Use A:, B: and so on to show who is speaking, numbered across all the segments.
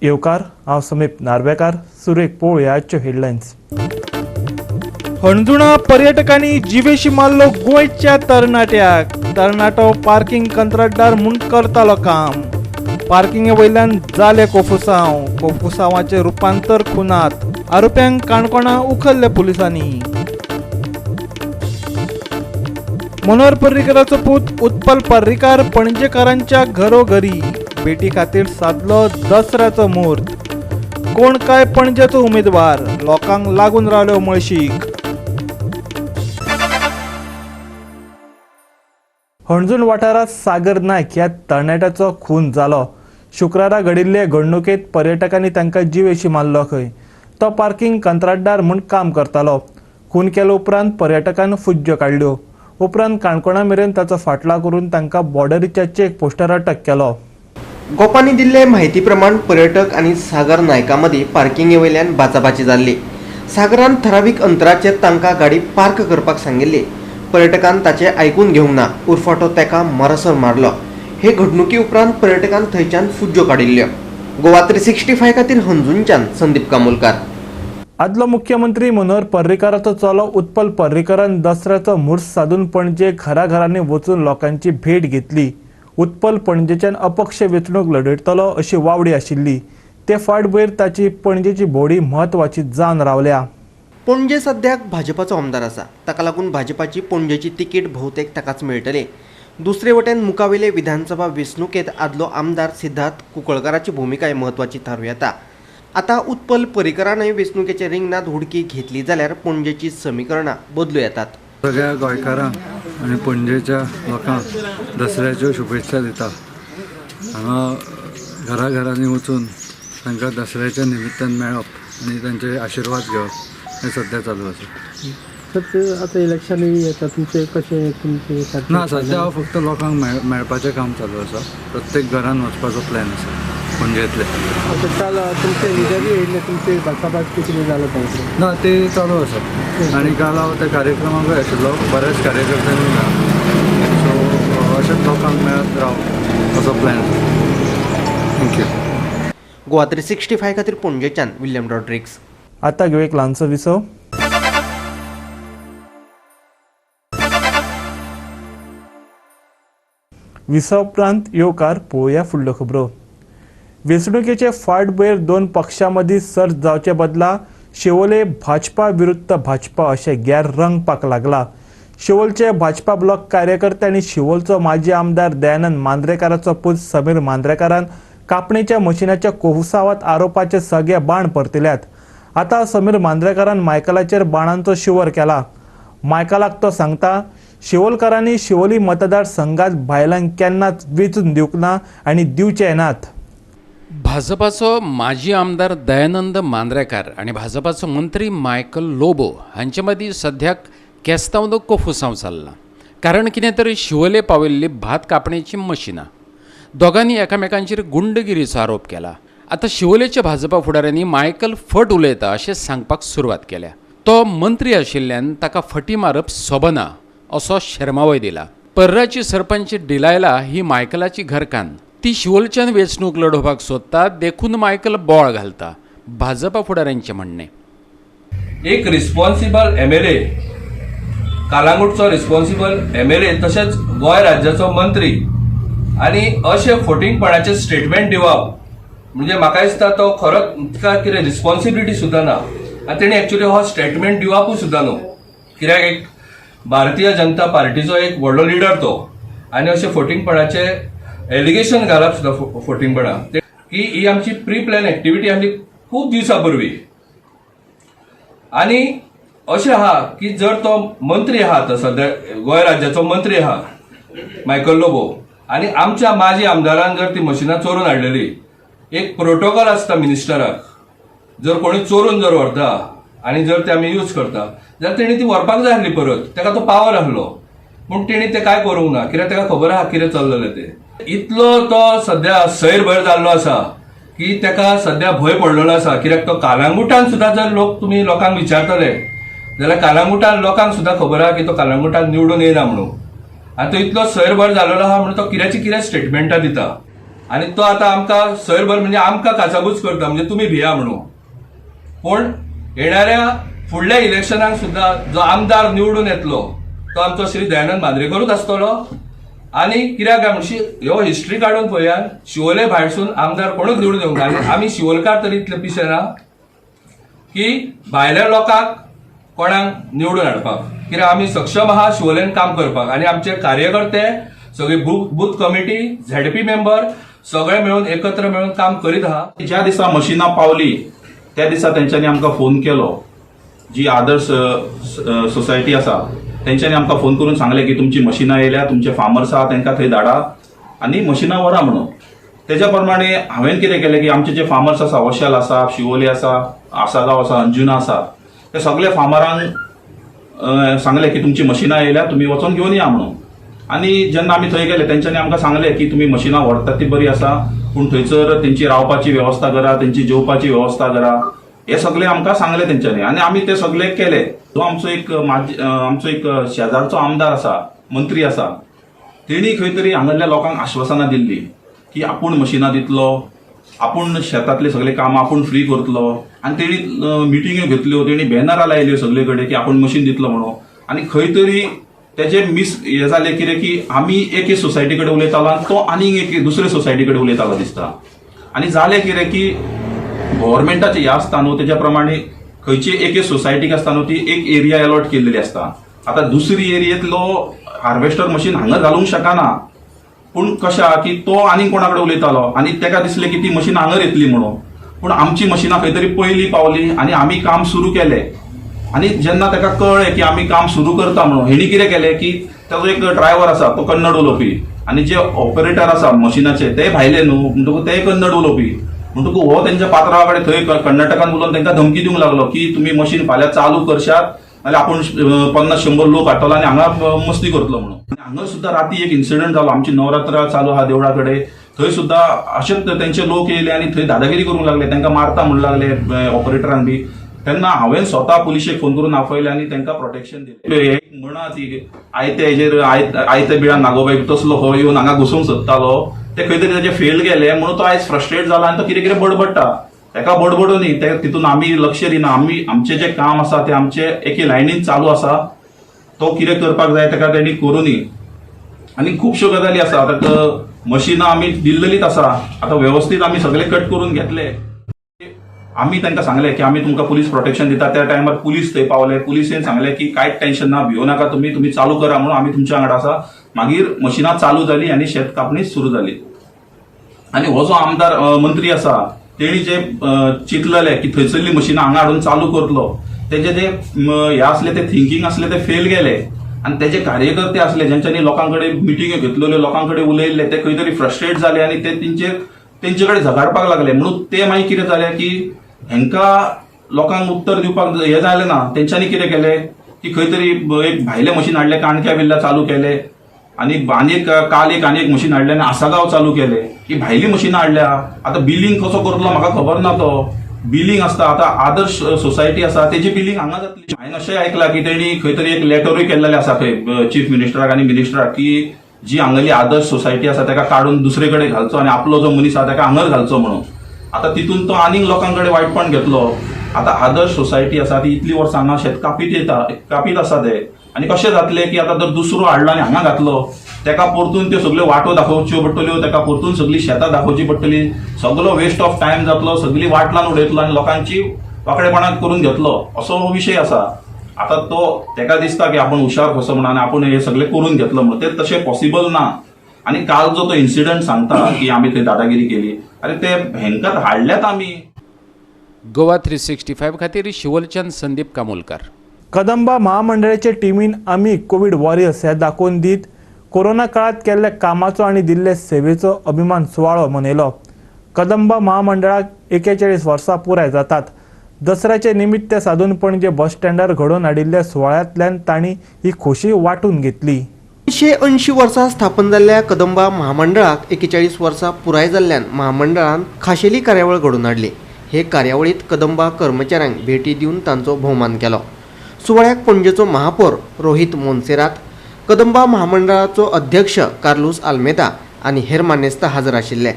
A: येवकार. हांव समीप नार्वेकार. सुरेख पळोवया आजच्यो हेडलायन्स. हणजुणा पर्यटकांनी जिवेशी मारलो गोंयच्या तरणाट्याक. तरणाटो पार्किंग कंत्राटदार म्हूण करतालो काम. पार्किंगे वयल्यान जालें कोफुसांव. कोफुसांवाचें रुपांतर खुनात. आरोप्यांक काणकोणा उखल्ले पुलिसांनी. मनोहर पर्रीकराचो पूत उत्पल पर्रीकार पणजेकारांच्या घरोघरी भेटी खातीर सादलो दसऱ्याचो म्हूर्त. कोण काय पणजेचो उमेदवार, लोकांक लागून रावले उमळशीक. हणजूण वाठारांत सागर नायक ह्या तरणाट्याचो खून जालो. शुक्रारा घडिल्ले घडणुकेंत पर्यटकांनी तांकां जिवेशी मारलो खंय. तो पार्किंग कंत्राटदार म्हूण काम करतालो. खून केले उपरांत पर्यटकान फुज्ज्यो काडल्यो. उपरांत काणकोणा मेरेन ताचो फाटलाव करून तांकां बॉर्डरीच्या चेक पोस्टार अटक केलो.
B: गोपांनी दिल्ले म्हायती प्रमाण पर्यटक आनी सागर नायका मदीं पार्किंगे वयल्यान बाचाबाची जाल्ली. सागरान थरावीक अंतराचेर तांकां गाडी पार्क करपाक सांगिल्ली. पर्यटकान ताचें आयकून घेवंक ना, उरफाटो ताका मरसर मारलो. हे घडणुके उपरांत पर्यटकान थंयच्यान फुज्ज्यो काडिल्ल्यो. गोवा 365 खातीर हणजूणच्यान संदीप कामोलकार.
A: आदलो मुख्यमंत्री मनोहर पर्रीकाराचो चलो उत्पल पर्रीकरान दसऱ्याचो म्हूर्त सादून पणजे घराघरांनी वचून लोकांची भेट घेतली. उत्पल पणजेच्यान अपक्ष वेंचणूक लढयतलो अशी वावडी आशिल्ली. ते फाटभुंयेर ताची पणजेची भोंवडी म्हत्वाची जावन रावल्या.
B: पणजे सद्याक भाजपाचो आमदार आसा. ताका लागून भाजपाची पणजेची तिकीट भोवतेक ताकाच मेळटली. दुसरे वटेन मुखावेले विधानसभा वेंचणुकेंत आदलो आमदार सिद्धार्थ कुंकळकाराची भुमिकाय म्हत्वाची थारूं येता. आतां उत्पल पर्रीकरानय वेंचणुकेच्या रिंगणांत हुडकी घेतली जाल्यार पणजेची समीकरणां बदलूं येतात.
C: सगळ्या गोंयकारांक आनी पणजेच्या लोकांक दसऱ्याच्यो शुभेच्छा दिता. हांगा घराघरांनी वचून तांकां दसऱ्याच्या निमित्तान मेळप आनी तांचे आशिर्वाद घेवप हें सद्या चालू आसा.
D: तर आतां इलेक्शनूय येता, तुमचें कशें तुमचें सारकें?
C: ना, सद्या हांव फक्त लोकांक मेळपाचें काम चालू आसा. प्रत्येक घरान वचपाचो प्लॅन आसा पणजेंतले.
D: आतां काल तुमचे लिडरूय येयल्ले, तुमचे भासाभास कितें जालो तांचे?
C: ना, ते चालू आसा आनी काल हांव त्या कार्यक्रमाकूय आशिल्लो. बऱ्याच कार्यकर्त्यांनी मेळ्ळा. सो अशेंच लोकांक मेळत राव असो प्लॅन आसा. Thank you.
B: Goa 365 खातीर पणजेच्यान विल्यम रॉड्रिग्स.
A: आतां घेवया एक ल्हानसो विसव. विसव उपरांत येवकार. पळोवया फुडल्यो खबरो. वेंचणुकेचे फाटभुंयेर दोन पक्षां मदीं सर्त जावचे बदला शिवोले भाजपा विरुद्ध भाजपा अशें गैर रंगपाक लागला. शिवोलचे भाजपा ब्लॉक कार्यकर्ते आनी शिवोलचो माजी आमदार दयानंद मांद्रेकाराचो पूत समीर मांद्रेकारान कापणीच्या मशिनाच्या कोफुसावात आरोपाचे सगळे बाण परतिल्यात. आतां समीर मांद्रेकारान मायकलाचेर बाणांचो शिवर केला. मायकलाक तो सांगता, शिवोलकारांनी शिवोली मतदारसंघात बायलांक केन्नाच वेंचून दिवंक ना आनी दिवचे नात.
E: भाजपाचो माजी आमदार दयानंद मांद्रेकार आनी भाजपाचो मंत्री मायकल लोबो हांचे मदीं सद्याक केस्तांव कोफुसांव चल्लां. कारण कितें तर शिवोले पाविल्ली भात कापणेची मशिनां. दोगांनी एकामेकांचेर गुंडगिरीचो आरोप केला. आतां शिवोलेच्या भाजपा फुडाऱ्यांनी मायकल फट उलयता अशें सांगपाक सुरवात केल्या. तो मंत्री आशिल्ल्यान ताका फटी मारप सोबना असो शेरमावय दिला. पर्राची सरपंच डिलायला ही मायकलाची घरकान्न. ती शिवोलच्यान वेंचणूक लढोवपाक सोदता, देखून मायकल बोळ घालता, भाजपा फुडाऱ्यांचें म्हणणें.
F: एक रिस्पॉन्सिबल एमएलए, कालांगूटचो रिस्पॉन्सिबल एमएलए तशेंच गोंय राज्याचो मंत्री आनी अशें फोटिंगपणाचें स्टेटमेंट दिवप म्हणजे म्हाका दिसता तो खरोच तिका कितें रिस्पॉन्सिबिलिटी सुद्दां ना आनी तेणी एक्चुली हो स्टेटमेंट दिवपूय सुद्दां न्हू, कित्याक एक भारतीय जनता पार्टीचो एक व्हडलो लिडर तो आनी अशें फोटिंगपणाचे एलिगेशन घालप सुद्दां फोटिंगपणा की ही आमची प्री प्लॅन एक्टिविटी आसली खूब दिवसां पूर्वी. आनी अशें आहा की जर तो मंत्री आहा, आतां सद्या गोंय राज्याचो मंत्री आहा मायकल लोबो, आनी आमच्या माजी आमदारान जर ती मशिनां चोरून हाडलेली, एक प्रोटोकॉल आसता मिनिस्टराक, जर कोणी चोरून जर व्हरता आनी जर ते आमी यूज करता जाल्यार तेणी ती व्हरपाक जाय आसली परत, ताका तो पावर आसलो, पूण तेणी ते कांय करूंक ना, कित्याक ताका खबर आहा कितें चल्लेलें तें. इतलो तो सद्या सैरभैर जाल्लो आसा की ताका सद्या भंय पडलेलो आसा, कित्याक तो कालांगुटान सुद्दां जर लोक तुमी लोकांक विचारतले जाल्यार कालांगुटान लोकांक सुद्दां खबर आहा की तो कालांगुटान निवडून येयना म्हणून, आनी तो इतलो सैरभर जाल्लो आहा म्हणून तो कित्याची कितें स्टेटमेंटां दिता. आनी तो आतां आमकां सैरभर म्हणजे आमकां काचाबूच करता, म्हणजे तुमी भिया म्हणून. पूण येणाऱ्या फुडल्या इलेक्शनाक सुद्दां जो आमदार निवडून येतलो तो आमचो श्री दयानंद मांद्रेकरूच आसतलो. आनी कित्याक काय म्हणशी ह्यो हिस्ट्री काडून पळयात, शिवोले भायरसून आमदार कोणूच निवडून येवंक ना. आनी आमी शिवोलकार तरी इतले पिशे ना की भायल्या लोकांक कोणाक निवडून हाडपाक, कित्याक आमी सक्षम आहा शिवोलेन काम करपाक. आनी आमचे कार्यकर्ते सगळे बूथ कमिटी, झेडपी मेंबर सगळे मेळून एकत्र मेळून काम करीत आहा.
G: ज्या दिसा मशिनां पावली त्या दिसा तेंच्यांनी आमकां फोन केलो. जी आदर्श सोसायटी आसा तेंच्यांनी आमकां फोन करून सांगलें की तुमची मशिनां येयल्या, तुमचे फार्मर्स आहा तांकां थंय धाडा आनी मशिनां व्हरा म्हणून. तेज्या प्रमाणे हांवें कितें केलें की आमचे जे फार्मर्स आसा, वशाल आसा, शिवोली आसा, आसागांव आसा, अंजुना आसा, ते सगळे फार्मरांक सांगलें की तुमची मशिनां येयल्या, तुमी वचोन घेवन या म्हणून. आनी जेन्ना आमी थंय गेले तेंच्यांनी आमकां सांगलें की तुमी मशिनां व्हरतात ती बरी आसा, पूण थंयसर तेंची रावपाची वेवस्था करा, तेंची जेवपाची वेवस्था करा, हे सगळें आमकां सांगलें तेंच्यांनी आनी आमी ते सगळे केले. जो आमचो एक आमचो एक शेजारचो आमदार आसा, मंत्री आसा, तेणी खंय तरी हांगासरल्या लोकांक आश्वासनां दिल्ली की आपूण मशिनां दितलो, आपूण शेतांतले सगळे कामां आपूण फ्री करतलो. आनी तेणी मिटिंग्यो घेतल्यो, तेणी बॅनरां लायल्यो सगळे कडेन की आपूण मशीन दितलो म्हणून. आनी खंय तरी तेजे मिस हे जालें कितें की आमी एके सोसायटी कडेन उलयतालो आनी तो आनीक एके दुसरे सोसायटी कडेन उलयतालो दिसता. आनी जालें कितें की गव्हर्मेंटाचे हे आसता न्हू, तेज्या प्रमाणे खंयची एके सोसायटीक आसता न्हू ती एक एरिया अलॉट केल्लेली आसता. आतां दुसरी एरियेंतलो हार्वेस्टर मशीन हांगा घालूंक शकना, पूण कशें आहा की तो आनीक कोणा कडेन उलयतालो आनी तेका दिसलें की ती मशीन हांगर येतली म्हणून. पूण आमची मशिनां खंय तरी पयलीं पावली आनी आमी काम सुरू केलें. आनी जेन्ना ताका कळ्ळें की आमी काम सुरू करता म्हणून, हेणी कितें केलें की ताजो एक ड्रायव्हर आसा तो कन्नड उलोवपी आनी जे ऑपरेटर आसा मशिनाचे ते भायले न्हू, म्हणटकूच ते कन्नड उलोवपी, म्हणटकूच हो तेंच्या पात्रावा कडेन थंय कर्नाटकान उलोवन तांकां धमकी दिवंक लागलो की तुमी मशीन फाल्यां चालू करशात नाल्यार आपूण 50-100 लोक हाडटलो आनी हांगा मस्ती करतलो म्हणून. आनी हांगा सुद्दां राती एक इन्सिडंट जालो. आमची नवरात्रा चालू आहा देवळा कडेन, थंय सुद्दां अशेंच तेंचे लोक येयले आनी थंय दादागिरी करूंक लागले, तांकां मारता म्हणून लागले ऑपरेटरांक बी. तेन्ना हांवें स्वता पुलिशेक फोन करून आपयले आनी तांकां प्रोटेक्शन दिलें. एक म्हणा ती आयते हेजेर आयते बिळान नागोबाई तसलो हो येवन हांगा घुसूंक सोदतालो, ते खंय तरी ताजे फेल गेले म्हणून तो आयज फ्रस्ट्रेट जाला आनी तो कितें कितें बडबडटा. ताका बडबडू न्ही, ते तितून आमी लक्ष दिना. आमी आमचें जें काम आसा तें आमचें एके लायनीन चालू आसा, तो कितें करपाक जाय ताका तेणी करूं न्ही. आनी खुबश्यो गजाली आसा. आतां मशिनां आमी दिल्लेलीच आसा, आतां वेवस्थीत आमी सगळे कट करून घेतले. आमी तांकां सांगलें की आमी तुमकां पुलीस प्रोटेक्शन दिता. त्या टायमार पुलीस थंय पावले, पुलिसेन सांगलें की कांयच टेन्शन ना, भियो नाका तुमी, तुमी चालू करा म्हणून, आमी तुमच्या वांगडा आसा. मागीर मशिनां चालू जाली आनी शेत कापणी सुरू जाली. आनी हो जो आमदार मंत्री आसा तेणी जे चिंतलेलें की थंयसरली मशिनां हांगा हाडून चालू करतलो, तेजे जे हे आसले ते थिंकींग आसले ते फेल गेले. आनी तेजे कार्यकर्ते आसले जेंच्यांनी लोकां कडेन मिटिंग्यो घेतलेल्यो, लोकां कडेन उलयल्ले, ते खंय तरी फ्रस्ट्रेट जाले आनी ते तेंचे कडेन झगडपाक लागले. म्हणून ते मागीर कितें जालें की हेंकां लोकांक उत्तर दिवपाक हें जालें ना. तेंच्यांनी कितें केलें की खंय तरी एक भायलें मशीन हाडलें, काणक्या बिल्ला चालू केलें आनी आनी काल एक आनी एक मशीन हाडलें आनी आसागांव चालू केलें. ही भायली मशिनां हाडल्या. आतां बिलींग कसो करतलो म्हाका खबर ना. तो बिलींग आसता, आतां आदर्श सोसायटी आसा तेजी बिलींग हांगा जातली. हांवें अशें आयकलां की तेणी खंय तरी एक लेटरूय केल्लेलें आसा खंय चीफ मिनिस्टराक आनी मिनिस्टराक की जी हांगली आदर्श सोसायटी आसा ताका काडून दुसरे कडेन घालचो आनी आपलो जो मनीस आसा ताका हांगर घालचो म्हणून. आतां तितून तो आनीक लोकां कडेन वायटपण घेतलो. आतां आदर्श सोसायटी आसा ती इतली वर्सां हांगा शेत कापीत येता, कापीत आसा ते, आनी कशें जातलें की आतां जर दुसरो हाडलो आनी हांगा घातलो ताका परतून त्यो सगल्यो वाटो दाखोवच्यो पडटल्यो, ताका परतून सगळीं शेतां दाखोवची पडटली, सगलो वेस्ट ऑफ टायम जातलो, सगळी वाट लावन उडयतलो आनी लोकांची वांकडेपणां करून घेतलो, असो हो विशय आसा. आतां तो ताका दिसता की आपूण हुशार कसो म्हणून आनी आपूण हे सगळें करून घेतलो म्हणून, ते तशें पॉसिबल ना. आनी काल जो तो इन्सिडंट सांगता की आमी थंय दादागिरी केली, अरे ते हेंकात हाडल्यात आमी.
E: गोवा 365 खातीर शिवोलच्यान संदीप कामोलकर.
A: कदंबा महामंडळाचे टिमीन आमी कोवीड वॉरियर्स हे दाखोवन दीत कोरोना काळात केल्ल्या कामाचो आनी दिल्ले सेवेचो अभिमान सुवाळो मनयलो. कदंबा महामंडळाक 41 वर्सां पुराय जातात. दसऱ्याचे निमित्त सादून पणजे बस स्टँडार घडोवन हाडिल्ल्या सुवाळ्यांतल्यान तांणी ही खोशी वांटून घेतली.
B: 1980 वर्सा स्थापन जाल्ल्या कदंबा महामंडळाक 41 वर्सां पुराय जाल्ल्यान महामंडळान खाशेली कार्यावळ घडोवन हाडली. हे कार्यावळींत कदंबा कर्मचाऱ्यांक भेटी दिवन तांचो भोवमान केलो. सुवाळ्याक पणजेचो महापौर रोहित मोन्सेरात, कदंबा महामंडळाचो अध्यक्ष कार्लूस आल्मेदा आनी हेर मानेस्त हजर आशिल्ले.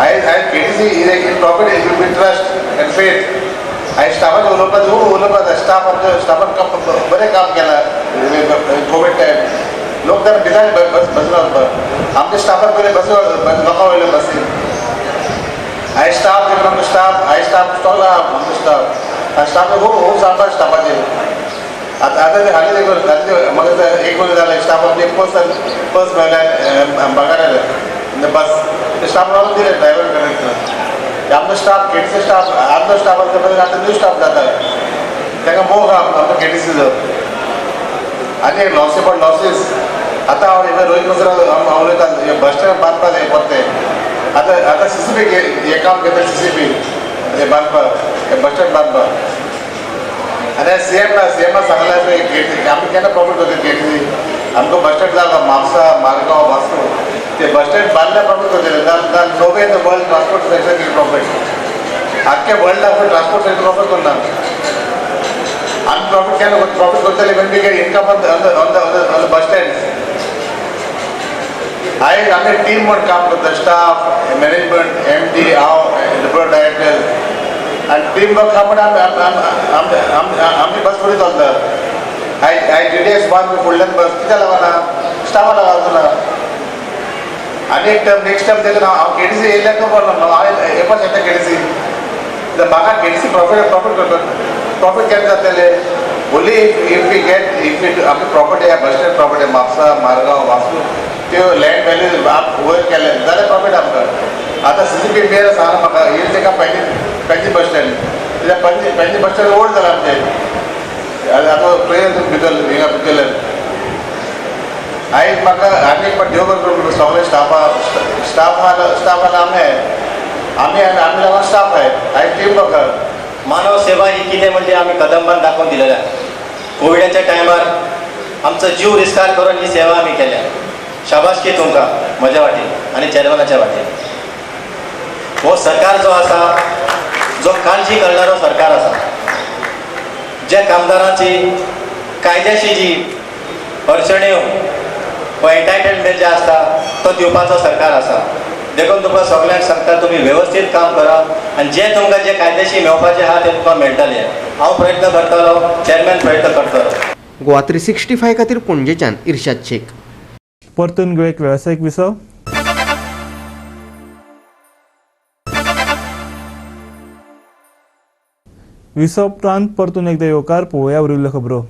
H: आयज आयज KTC is in profit is with trust and faith. आयज स्टाफाचें उलोवपाक खूब उलोवपाक जाय. स्टाफ आमच्या स्टाफान बरें काम केलां. कोवीड टायम लोक तेन्ना भिताले बस बसून वचपाक, आमच्या स्टाफान पयलीं बस लोकां वयले बसीन. आयज स्टाफ देखून आमचो स्टाफ आयज स्टाफ स्ट्रॉंग आहा आमचो स्टाफ. आनी स्टाफ खूब खूब सांगता स्टाफाचेर. आतां आतां ते हालीं देखून हालीं म्हाका एक म्हयनो जालें स्टाफ आमचे पर्स पर्स मेळ्ळ्या पगार आयले बस ते स्टाफ रावून दिले ड्रायव्हर कंडक्टर. आमचो स्टाफ केटीसी स्टाफ आदलो स्टाफ आसता पळय, आतां न्यू स्टाफ जाता, ताका मोग आहा आमचो केटीसीचो. आनी एक लॉसी पण लॉसीस. आतां हांव रोहीत मसरा हांव उलयता, बस स्टँड बांदपाक जाय परतें. आतां आतां सीसीपी हें काम घेता, सीसीपी हें बांदपाक, हें बस स्टँड बांदपाक. आनी सीएम ना, सीएमान सांगलें आमी केन्ना प्रॉफीट करता केटीसी, आमकां बस स्टँड जाय म्हापसा मारगांव वास्को ते बस स्टँड बांदल्यार प्रॉफीट करतले. No way in the world transport sector is profit. आख्खे वर्ल्डाक ट्रान्सपोर्ट सेक्टर प्रॉफीट करना. आमी प्रॉफीट केन्ना प्रॉफीट करतले? When we get income on the bus stand. आयज आमी टीम म्हूण काम करता, स्टाफ, मॅनेजमेंट, एमडी, हांव, बोर्ड डायरेक्टर आनी टीम वर्क आहा म्हण आमची बस फुडें चलता. आयज आयज जीडीएस बांद फुडल्यान बस कित्याक लागना? स्टाफा लागना. आनी एक टर्म नेक्स्ट टर्म देखून हांव केटीसी येयल्यार नो प्रॉब्लम, हांव येवपाक शकता केटीसी. म्हाका केटीसी प्रॉफीट प्रॉफीट करता. प्रॉफीट केन्ना जातले? Only if we get if we आमची प्रॉपर्टी आहा, bus stand property Mapusa Margao Vasco त्यो लँड व्हॅल्यू वयर केले जाल्यार प्रॉफीट आमकां. आतां सीसीपी मेयर सांगला म्हाका येयले ताका पणजी पणजी बस स्टँड कित्याक Panaji Panaji bus stand old जाला आमचें. आतां पळय भितर हिंगा भितरल्यान. आयज म्हाका आनी एक देव बरें करूं सगळे स्टाफा स्टाफ आहा, स्टाफ आहा. आमी आमी आमी लागून स्टाफ आहे. आयज टीम वर्क.
I: मानव सेवा ही कितें म्हणजे आमी कदंबान दाखोवन दिलेले आहा. कोविडाच्या टायमार आमचो जीव रिस्कार करून ही सेवा आमी केल्या. शाबासकी तुमकां म्हज्या वाटेन आनी चेअरमॅनाच्या वाटेन. हो सरकार जो आसा, जो काळजी करणारो सरकार आसा, ज्या कामदारांची कायद्याशी जी अडचण्यो वा एन्टायटलमेंट जे आसता तो दिवपाचो सरकार आसा. देखून तुमकां सगल्यांक सांगता, तुमी वेवस्थीत काम करा आनी जे तुमकां जे कायदेशीर मेळपाचें आहा तें तुमकां मेळटलें. हांव प्रयत्न करतलो, चेअरमॅन प्रयत्न करतलो.
B: गोवा 365 खातीर पणजेच्यान इर्शाद शेख.
A: परतून घेवया एक वेवसायीक विसव. विसव उपरांत परतून एकदा येवकार. पळोवया उरिल्ल्यो खबरो.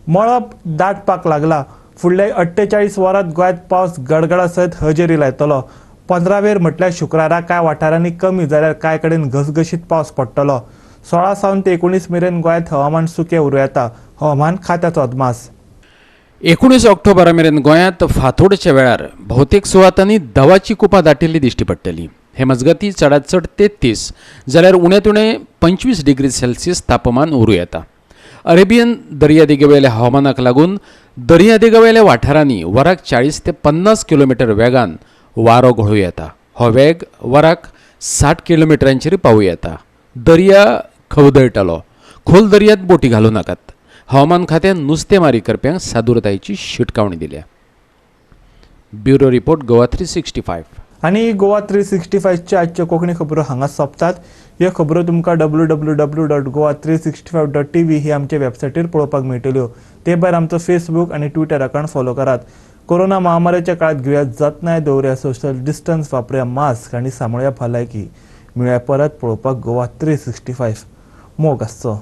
A: मळब दाटपाक लागला. फुडल्या 48 वरांत गोंयांत पावस गडगडा सयत हजेरी लायतलो. 15वेर म्हटल्यार शुक्रारा कांय वाठारांनी कमी जाल्यार कांय कडेन घसघशीत पावस पडटलो. 16 सावन ते 19 मेरेन गोंयांत हवामान सुकें उरूं येता, हवामान खात्याचो अदमास.
E: 19 ऑक्टोबरा मेरेन गोंयांत फांतोडच्या वेळार भोवतेक सुवातांनी दवाची कुपां दाटिल्ली दिश्टी पडटली. हे मजगतीं चडांत चड 33 जाल्यार उण्यांत उणें 25 डिग्री सेल्सियस तापमान उरूं येता. अरेबियन दर्यादेगेवेल्या हवामानाक लागून दर्यादेगेवेल्या वाठारांनी वराक 40 ते 50 किलोमिटर वेगान वारो घोळूं येता. हो वेग वराक 60 किलोमिटरांचेर पावूं येता. दर्या खवदळटलो. खोल दर्यांत बोटी घालूं नाकात. हवामान खात्यान नुस्तेमारी करप्यांक सादूरतायेची शिटकावणी दिल्या. Bureau report, Goa 365.
A: आनी गोवा 365च्या आजच्यो कोंकणी खबरो हांगा सोंपतात. ह्यो खबरो तुमकां www.goa365.tv ही आमच्या वेबसायटीर पळोवपाक मेळटल्यो. ते भायर आमचो फेसबूक आनी ट्विटर अकावंट फॉलो करात. कोरोना महामारीच्या काळात घेवया जतनाय, दवरुया सोशल डिस्टन्स, वापरुया मास्क आनी सांबाळुया भलायकी. मेळुया परत पळोवपाक गोवा 365. मोग आसचो.